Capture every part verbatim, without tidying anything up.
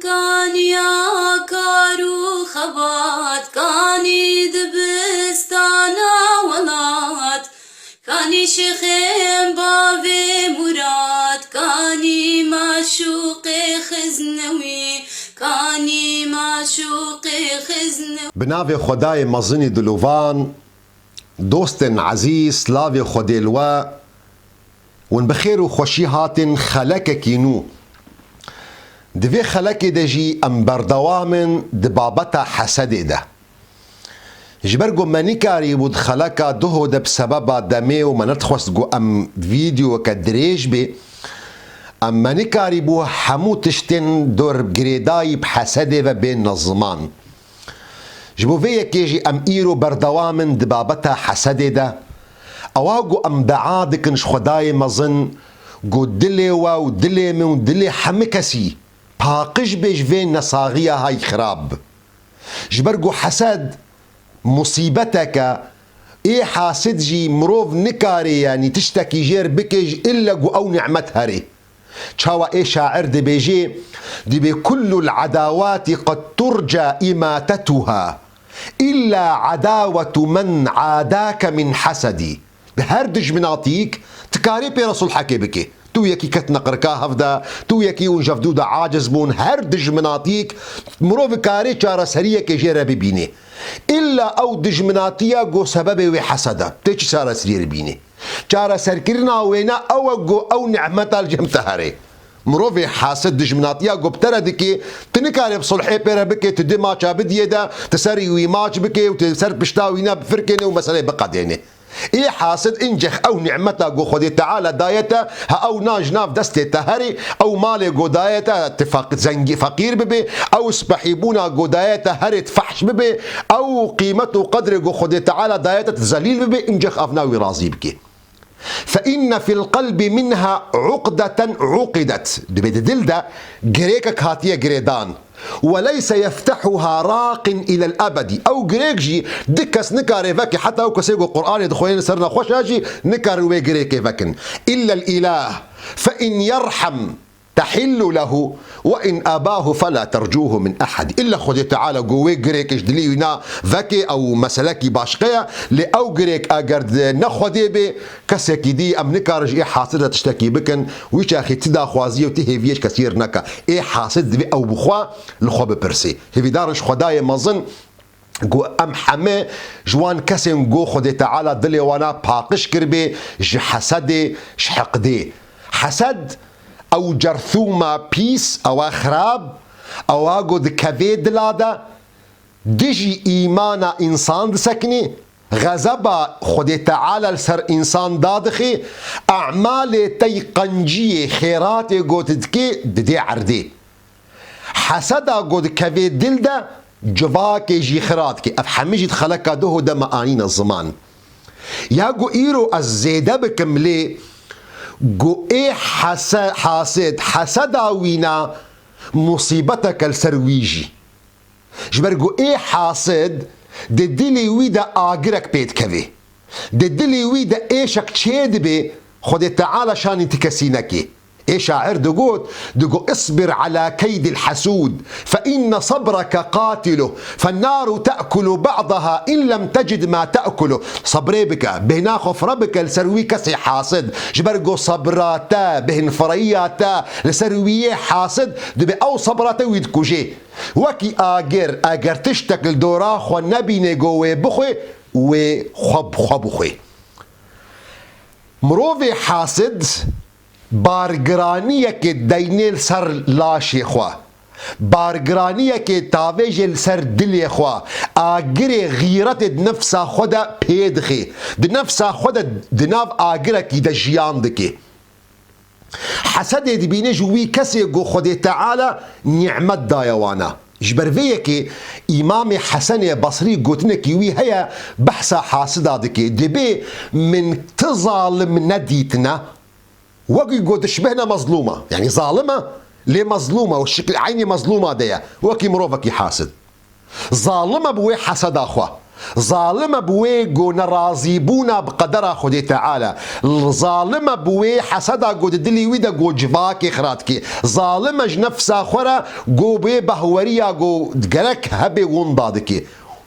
Kaniya kar û xebat, kanî dibistana welat, kanî şêxên bavê Murad, kanî maşûqê xiznewî, kanî maşûqê xiznewî. Bi navê Xwedayê mezinî dilovan, dostên ezîz, slavê Xwedê li we. Hûn bi xêr û xweşî hatin xelekekî nû. Di vê xelekê de jî em berdewam in di babeta hesedê de. Ji ber ku me nikarîbû di xeleka duho de bi sebeba demê û me nedixwest ku em vîdeoyeke dirêj bê, em me nikarîbû hemû tiştên dor girêdayî bi hesedê ve bêne ziman. Ji bo vê yekê jî em îro berdewam in di babeta hesedê de. Ewa ku em dua dikin ji Xwedayê mezin, ku dilê we û dilê min û dilê hemî kesî paqij bê ji vê nesaxiya hay xirab. Ji ber ku hesed musîbeteke, ê hasid jî mirov nikare, yanî tiştekî jêr bike ji ille ku ew nimet herê. Çawa ê şair dibêje, dibê: "Kullul adawati qed turca imatetuha, illa adawetu men adake min hasedî." Di her dijminatîk tu karê pê re sulhekê bikê. Tu yekî ketine qirka hev de, tu yekî hûn jevdû de aciz bûn, her dijminatîk mirov karê çareseriyekê jê re bibînê. Îlla ew dijminatiya ku sebebê wê hesed e, tê çi çareseriyê bibînê? Çareserkirina wêne ew e ku ew nîmeta li cem te herê. Mirovê hasid dijminatiya ku bi te re dike, tu nikarê bi sulhê pê re bikê, tu di maça bidiyê de, tu serî wî maç bikê û tu ser pişta wî ne bifirkênê û meseleyê biqedênê. Ê hasid inceh ew nîmeta ku Xwedê Teala daye te, ha ew na ji nav destê te herê, ew malê ku daye te, tu feq-, zengî, feqîr bibê, ew spehîbûna ku daye te herê, tu fehş bibê, ew qîmet û qedrê ku Xwedê Teala daye te, tu zelîl bibê, inceh ev na wî razî bikê. Fe inne fil qelbi minha uqdeten uqidet. Dibê di dil de girêkek hatiye girêdan. Ve leyse yeftehuha raqin ilel ebedi. Ew girêk jî di kes nikare veke, heta ew kesê ku Qur'anê dixwêne ser nexweş e jî nikarin wê girêkê vekin. Illel ilah. Fe in yerhem tehillu lehu ve in abahu fela tercuhu min ehad. Îlla Xwedê Teala ku wê girêk ji dilî wî na vekê, ew meselekî başqe ye. Lê ew girêk eger di ne Xwedê bê, kesekî dî, em nikarin ji ê hasid re tiştekî bikin. Wî çaxê ti daxwaziyê û ti hêviyê ji kesî re neke. Ê hasid divê ew bi xwe li xwe bipirsê. Hêvîdar in ji Xwedayê mezin ku em heme ji wan kesên ku Xwedê Teala dilê wana paqij kiribê ji hesedê, ji heqdê. Hesed ew certhûma pîs, ewa xirab, ewa ku dikevê dila de, dijî îmana însan disekinê, xezeba Xwedê Teala li ser însan dadixê, emalê te yî qenciyê, xêratê ku tu dikê, didê erdê. Heseda ku dikevê dil de, civakê jî xira dike. Ev hemî jî di xeleka duho de me anîne ziman. Ya ku îro ez zêde bikim lê, ku ê hese-, hasid, heseda wîna musîbeteke li ser wî jî. Ji ber ku ê hasid di dilê wî de agirek pê dikevê. Di dilê wî de êşek çêdibe, Xwedê Teala şanî ti kesî neke. Ê şair digot, digo: "Isbir ala keydil hesûd, fe inne sabreke qatiluh, fe naru te'kulu ba'daha in lem tecid ma te'kulu." Sebrê bike, bêhna xwe fire bike li ser wî kesê hasid. Ji ber ku sebra te, bêhnfireyiya te li ser wî yê hasid, dibe ew sebra te wî dikuje. Wekî agir, eger tiştek li dora xwe nebîne ku wê bixwe, wê xwe bi xwe bixwe. Mirovê hasid bargiraniyekê deyne li ser laşê xwe. Bargiraniyekê tavêje li ser dilê xwe. Agirê xîretê di nefsa xwe de pê dixe. Di nefsa xwe de di nav agirekî de jiyan dike. Hesedê dibîne ji wî kesê ku Xwedê Teala nîmet daye wana. Ji ber vê yekê Îmamê Hesenê Basrî gotinekî wî heye, behsa hasida dike, dibê: "Min ti zalim nedîtine." Wekî ku dişbihne mezlûma. Yanî zalim e, lê mezlûma û şikil eynî mezlûma de ye. Wekî mirovekî hasid. Zalim e bi wê heseda xwe. Zalim e bi wê ku nerazîbûna bi qedera Xwedê Teala. Zalim e bi wê heseda ku di dilî wî de ku civakê xira dike. Zalim e ji nefsa xwe re ku bê behweriya ku gerek hebe winda dike.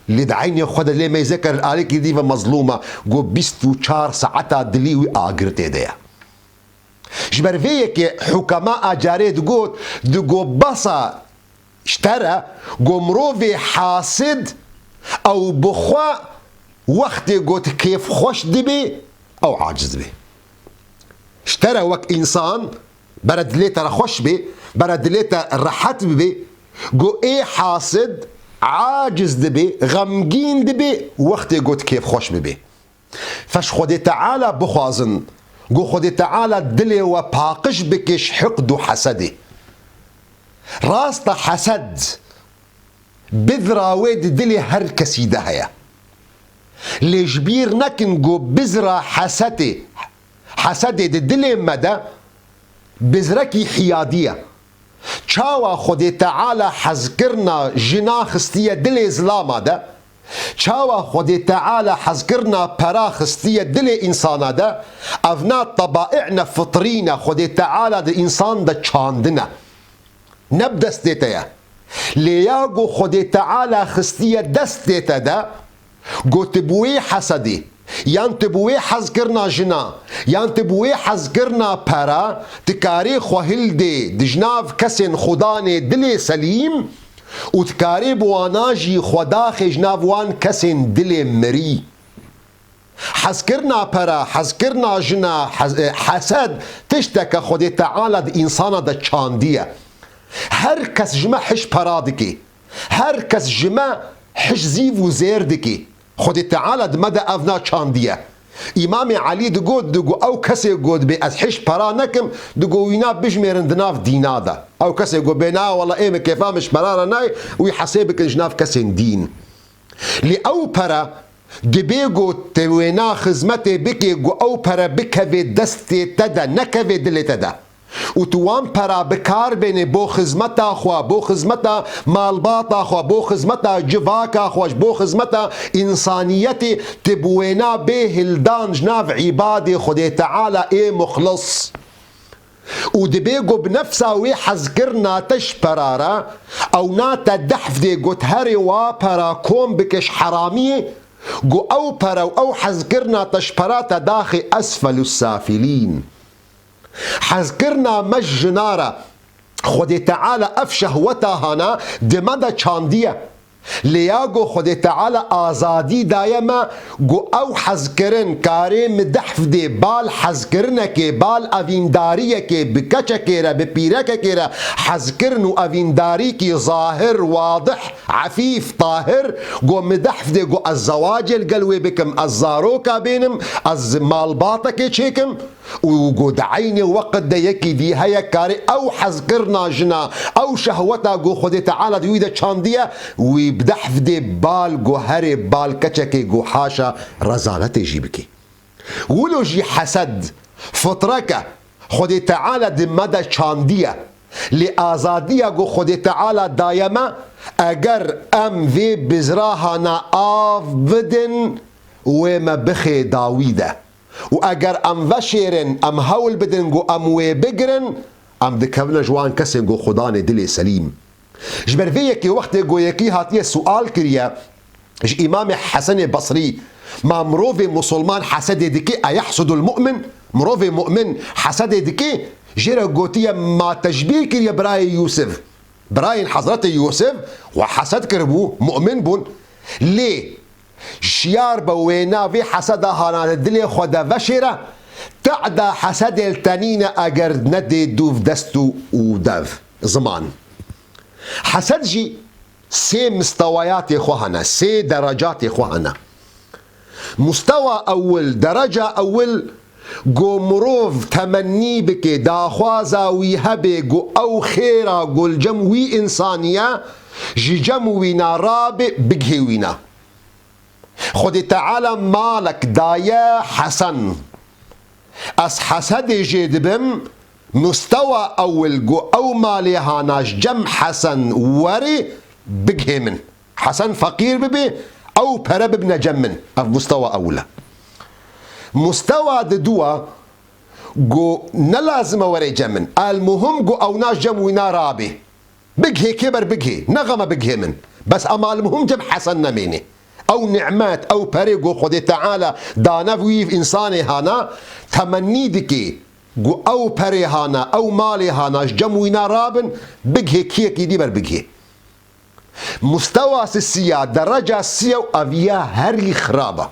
Lê di eynê xwe de lê meyze ker alîkî dî ve mezlûm e ku bîst û çar saeta dilî wî agir tê de ye. Ji ber vê yekê hukema a carê digot, digot basa ji te re ku mirovê hasid ew bi xwe wextê ku di kêfxweş dibe ew aciz dibe. Ji te re wek însan bere dilê te re xweş be, bere dilê te rehet bibe, ku ê hasid aciz dibe, xemgîn dibe wextê ku di kêfxweş bibe. Feş Xwedê Teala bixwazin, ku Xwedê Teala dilê we paqij bike ji hiqd û hesedê. Rast e hesed, bizra wê di dilê her kesî de heye. Lê ji bîr nekin ku bizra hesetê, hesedê di dilê me de bizrekî hiyadî ye. Çawa Xwedê Teala hezkirina jina xistiye dilê zilama de, çawa Xwedê Teala hezkirina pera xistiye dilê însana de, evna tebaî'ne fitrî ne Xwedê Teala di însan de çandine. Ne bi destê te ye. Lê ya ku Xwedê Teala xistiye destê te de, ku tu bi wê hesedî, yan tu bi wê hezkirina jina, yan tu bi wê hezkirina pera, tu karê xwe hildê di ji nav kesên Xudanê dilê selîm û tu karê bi wana jî xwe daxê ji nav wan kesên dilê mirî. Hezkirina pera, hezkirina jina, hez-, e, hesed tişteke Xwedê Teala di însana de çandiye. Her kes ji me hiş pera dike. Her kes ji me hiş zîv û zêr dike. Xwedê Teala di me de ev na çandiye. Îmamê Elî digot, digo ew kesê got bê ez hiş pera nekim, digo wîna bijmêrin di nav dîna de. Ew kesê got bê na wela ê min kêfa min ji pera re nayê, wî hesê bikin ji nav kesên dîn. Lê ew pere dibê ku te wêna xizmetê bikê ku ew pere bikevê destê te de, nekevê dilê te de. Û tu wan pera bi kar bênê bo xizmeta xwe, bo xizmeta malbata xwe, bo xizmeta civaka xwe, bo xizmeta însaniyetê, tu bi wêna bê hildan ji nav îbadê Xwedê Teala ê muxlis. Û dibê ku bi nefsa wê hezkirina te ji pera re, ew na te dehf dê ku tu herê wa pera kom bike ji heramiyê, ku ew pere û ew hezkirina te ji pera te daxê esfelus safilîn. Hezkirina me ji jina re, Xwedê Teala ev şehweta hana di me de çandiye. Lê ya ku Xwedê Teala azadî daye me, ku ew hezkirin karê min dehf dê bal hezkirinekê, bal evîndariyekê bi keçekê re, bi pîrekekê re hezkirin û evîndarîkî zahir, wadih, efîf, tahir, ku min dehf dê ku ez zewacê li gel wê bikim, ez zaroka bênim, ez malbatekê çêkim. Û ku di eynê weqt de yekî dî heye karê ew hezkirina jina, ew şehweta ku Xwedê Teala di wî de çandiye, wî bi dehf dê bal ku herê bal keçekê ku haşa rezaletê jî bike. Wilo jî hesed, fitreke Xwedê Teala di me de çandiye. Lê azadiya ku Xwedê Teala daye me, eger em vê bizrahana av bidin, wê me bixê dawî de. Û eger em veşêrin, em hewl bidin ku em wê bigirin, em dikevine ji wan kesên ku Xudanê dilê selîm. Ji ber vê yekê wextê ku yekî hatiye sual kiriye ji Îmamê Hesenê Besrî, ma mirovê musulman hesedê dike, eyehsudul mu'min, mirovê mu'min hesedê dike, jê re gotiye ma teşbîh kiriye birayê Yûsif. Birayên Hezretê Yûsif we hesed kiribû, mu'min bûn. Lê şiyar be wêna vê heseda hana di dilê xwe de veşêre, tehda hesedê li te nîne eger nedê dûv dest û, û dev, ziman. Hesed jî sê mistewayatê xwe hene, sê derecatê xwe hene. Mustewa ewil, dereca ewil, ku mirov temennî bike, daxwaza wî hebe, ku ew xêra ku li cem wî însanî ye, ji cem wîna rabe, bigihê wîna. Xwedê Teala malek daye Hesen. Ez hesedê jê dibim, mustewa ewil ku ew malê hana ji cem Hesen were, bigihê min. Hesen feqîr bibe, Ew pere bibine cem min. Ev mustewa ewil e. Mustewa diduwa, go ne lazim e were cem min. El muhim go ew na ji cem wîna rabe. Bigihê kê ber bigihê. Ne xema bigihê min. Bes ema el muhim cem hesen nemêne. Ew nimet, ew perê go Xwedê Teala dane wî însanê hana, temennî dike. Go ew perê hana, ew malê hana, ji cem wîna rabin, bigihê kiyekî dî ber bigihê. Mustewa sisiya, dereca siya û eviya herî xirab e.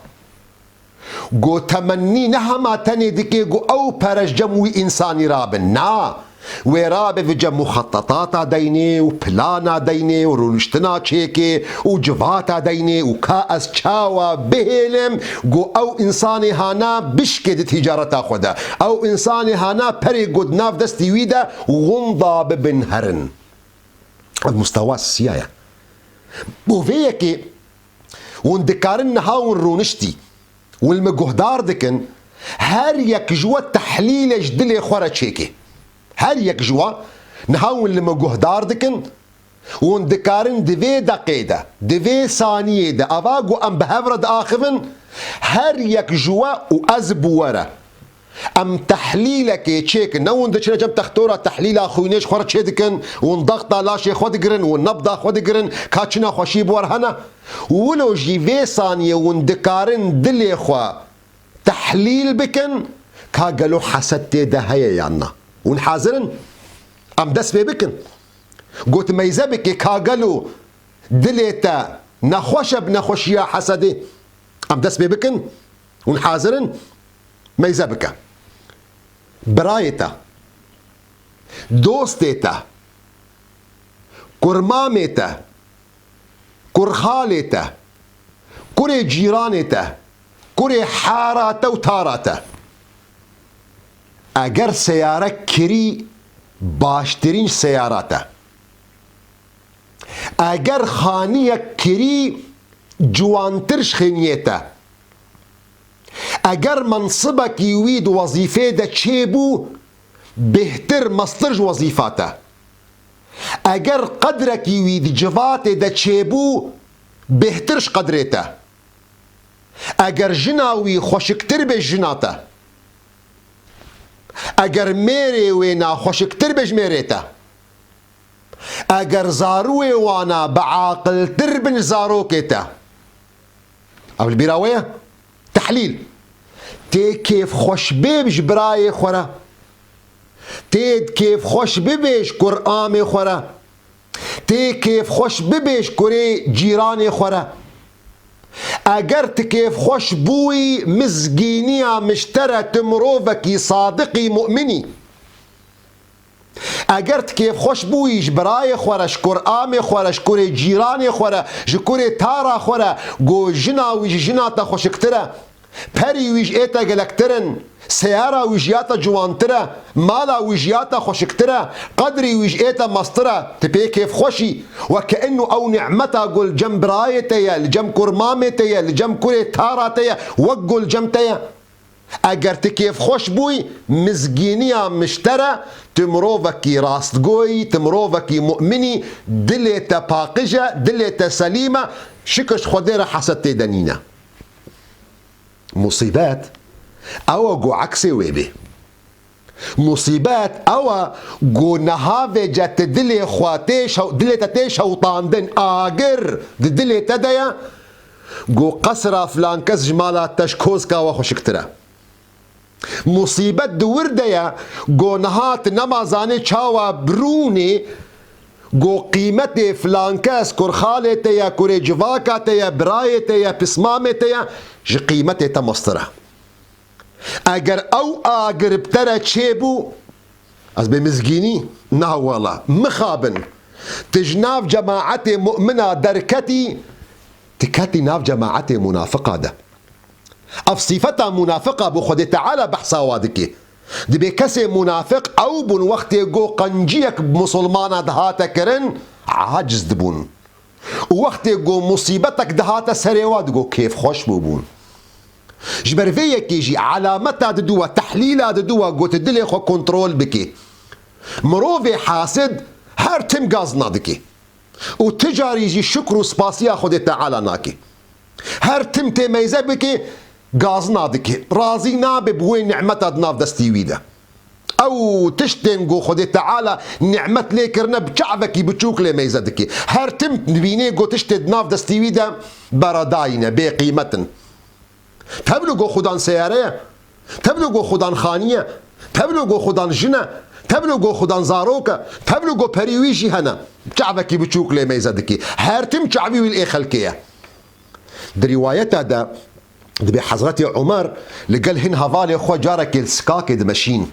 Go temennî ne hema tenê dike go ew pere ji cem wî însanî rabin. Na, wê rabe vêca muxetetata deynê û plana deynê û rûniştina çêkê û civata deynê û ka ez çawa bihêlim go ew însanê hana bişkê di tîcareta xwe de. Ew însanê hana perê go di nav destî wî de winda bibin herin. Ev mustewa sisiya ye. Bo vê yekê hûn dikarin niha hûn rûniştî, hûn li min guhdar dikin, her yek ji we tehlîle ji dilê xwe re çêke. Her yek ji we niha hûn li min guhdar dikin, hûn dikarin di vê deqê de, di vê saniyê de, eva ku em bi hev re diaxivin, her yek ji we û ez bi we re. Em tehlîlekê çêkin. Ne hûn diçine cem textora tehlîla xwînê ji xwe re çêdikin, hûn daxta laşê xwe digirin, hûn nebda xwe digirin, ka çi nexweşî bi we re hene. Wilo jî vê saniyê hûn dikarin dilê xwe tehlîl bikin, ka gelo hesed tê de heye yan na. Hûn hazir in? Em dest pê bikin. Got meyze bike, ka gelo dilê te nexweş e bi nexweşiya hesedê. Em dest pê bikin. Hûn hazir in? Meyze bike. Birayê te, dostê te, kurmamê te, kurxalê te, kurê cîranê te, kurê hara te û tara te. Eger seyare kirî, baştirîn seyara te. Eger xaniyek kirî, ciwantir ji xêniyê te. Eger mensibekî wî di wezîfê de çêbû, bêhtir, mestir ji wezîfa te. Eger qedrekî wî di civatê de çêbû, bêhtir ji qedrê te. Eger jina wî xweşiktir be ji jina te. Eger mêrê wê na xweşiktir be ji mêrê te. Eger zarûyê wana biaqiltir bin zarokê te. Ev li bîra we ye? Tehlîl. Tê kêfxweş bê ji birayê xwe re. Tê kêfxweş bibê ji kuramê xwe re. Tê kêfxweş bibê ji kurê cîranê xwe re. Eger tu kêfxweş bûyî, mizgîniya min ji te re, tu mirovekî sadiqî mu'minî. Eger tu kêfxweş bûyî ji birayê xwe re, ji kuramê xwe re, ji kurê cîranê xwe re, ji kurê tara xwe re, go jina wî ji jina te xweşiktir e, perî wî ji ê te gelektir in, seyara wî ji ya te ciwantir e, mala wî ji ya te xweşiktir e, qedrî wî ji ê te mestir e, tu pê kêfxweş î, weke inu ew nimeta go li cem birayê te ye, li cem kurmamê te ye, li cem kurê tara te ye, wek go li cem te ye. Eger tu kêfxweş bûyî, mizgîniya min ji te re, tu mirovekî rastgoyî, tu mirovekî mu'minî, dilê te paqij e, dilê te selîm e, şikir ji Xwedê re hesed tê de nîne. Musîbet ew e ku eksê wê bê. Musîbet ew e ku niha vêce tu dilê xwe tê şew-, dilê te tê şewitandin, agir di dilê te de ye, ku qesra filan kes ji mala te ji kozka we xweşiktir e. Musîbet di wir de ye, ku niha tu nema zanê çawa birûnê, ku qîmetê filan kes, kurxalê te ye, kurê civaka te ye, birayê te ye, pismamê te ye, ji qîmetê te mestir e. Eger ew agir bi te re çêbû, ez bê mizgînî, na wela, mixabin. Tu ji nav cemaetê mu'mina derketî, tu ketî nav cemaetê munafiqa de. Ev sîfeta munafiqa bo Xwedê Teala behsa wa dike. Dibê kesê munafiq ew bûn wextê go qenciyek bi musulmana dihate kirin, aciz dibûn. Û wextê go musîbetek dihate serê wa, digo kêfxweş bûbûn. Ji ber vê yekê jî elameta didu we, tehlîla didu we, got dilê xwe kontrol bike. Mirovê hasid her tim gazna dike. Û ti carî jî şukr û spasiya Xwedê Teala nake. Her tim tê meyze bike, gazina dike. Razî nabe bi wê nimeta di nav destî wî de. Ew tiştên ku Xwedê Teala nimet lê kirine, bi çavekî biçûk lê meyze dike. Her tim dibînê ku tiştê di nav destî wî de beredayî ne, bêqîmet in. Tevlo ku xudan seyare ye, tevlo ku xudan xanî ye, tevlo ku xudan jin e, tevlo ku xudan zarok e, tevlo ku perî wî jî hene. Çavekî biçûk lê meyze dikî. Her tim çavî wî li ê xelkê ye. Di rîwayeta de dibê Hezretê Umer li gel hin hevalê xwe carekê li sikakê dimeşîn.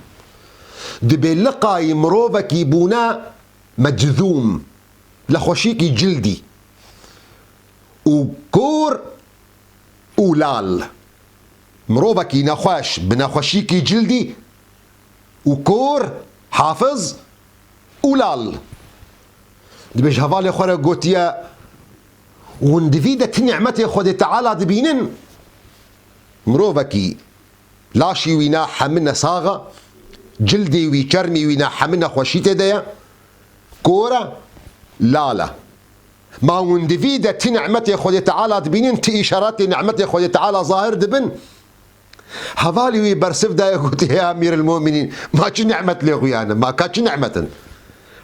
Dibê liqayî mirovekî bûne meczûm, nexweşîkî cildî û kor û lal. Mirovekî nexweş bi nexweşîkî cildî û kor, hafiz û lal. Dibê ji hevalê xwe re gotiye, hûn di vî de ti nimetê Xwedê Teala dibînin? Mirovekî laşî wî na hemine sax e, cildê wî, çermî wî na hemine xweşî tê de ye, kor e, lal e. Ma hûn di vî de ti nimetê Xwedê Teala dibînin, ti îşaretê nimetê Xwedê Teala zahir dibin? Hevalî wî bersiv daye, gotiye, ya Emîril Mumînîn, ma çi nimet lê xuya ne, ma ka çi nimet in?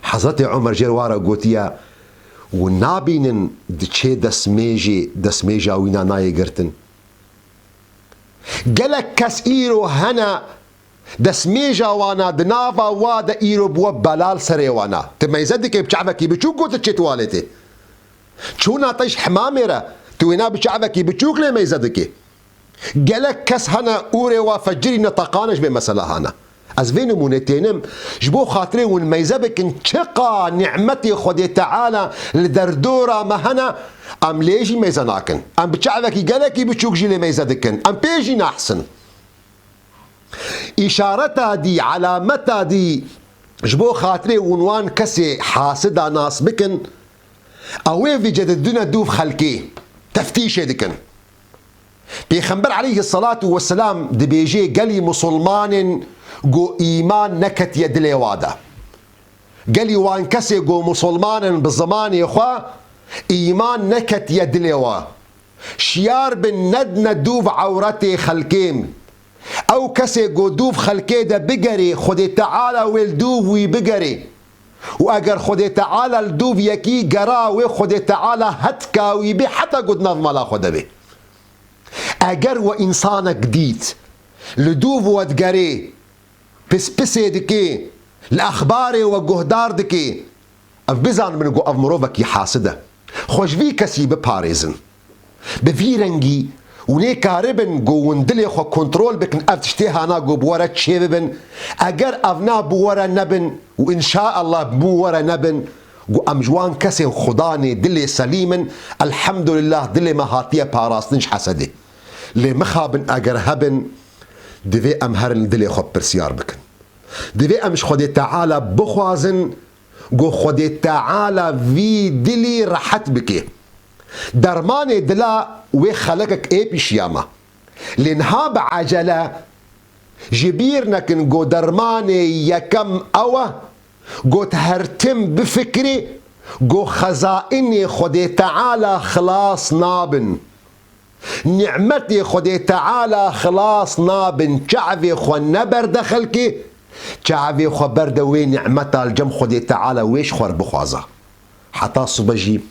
Hezretê Umer jê re ware gotiye, hûn nabînin diçê destmêjê, destmêja wî na nayê girtin? Gelek kes îro hene, destmêja wana di nava wa de îro bûwe belal serê wana. Tu meyze dikê bi çavekî biçûk ku tu çê tuwaletê. Çûna te ji hemamê re, tu wêna bi çavekî biçûk lê meyze dikê. Gelek kes hene ûrê wa fecirî ne teqane ji vê mesela hane. Ez vê nimûnê tênim, ji bo xatirê hûn meyze bikin, çiqa nimetê Xwedê Teala li derdora me hene, em lê jî meyze nakin. Em bi çavekî gelekî biçûk jî lê meyze dikin. Em pê jî nahsin. Îşareta dî, alameta dî, ji bo xatirê hûn wan kesê hasida nas bikin, ew ê vêce didine dûv xelkê, teftîşê dikin. Pêxember aleyhisselatu vesselam dibêje, gelî musulmanên ku îman neketiye dilê wa de. Gelî wan kesê ku musulman in bi zimanê xwe, îman neketiye dilê wa. Şiyar bin, nedne dûv ewretê xelkê. Ew kesê ku dûv xelkê de bigerê, Xwedê Teala wê li dûv wî bigerê. Û eger Xwedê Teala li dûv yekî gera wê, Xwedê Teala hetka wî bê heta ku di nav mala xwe de bê. Eger we însanek dît, li dûv we digerê, pispisê dikê, li exbarê we guhdar dikê, ev bizanibin ku ev mirovekî hasid e. Xwe ji vî kesî biparêzin. Bi vî rengî hûn ê karibin ku hûn dilê xwe kontrol bikin, ev tiştê hana ku bi we re çêbibin. Eger ev na bi we re nebin û înşaallah bi we re nebin, ku em ji wan kesên xudanê dilê selîm in, elhemdulillah dilê me hatiye parastin ji hesedê. Lê mixabin eger hebin, divê em herin dilê xwe pirsyar bikin. Divê em ji Xwedê Teala bixwazin ku Xwedê Teala vî dilî rehet bike. Dermanê dila wê xelekek ê pîşiya me. Lê niha bi ecele ji bîr nekin ku dermanê yekem ew e ku tu her tim bifikirî ku xezaînê Xwedê Teala xilas nabin. Nimetê Xwedê Teala xilas nabin, çavê xwe neberde xelkê, çavê xwe berde wê nimeta li cem Xwedê Teala wê ji xwe re bixwaza. Heta sibe jî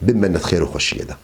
bimene di xêr û xweşiyê de.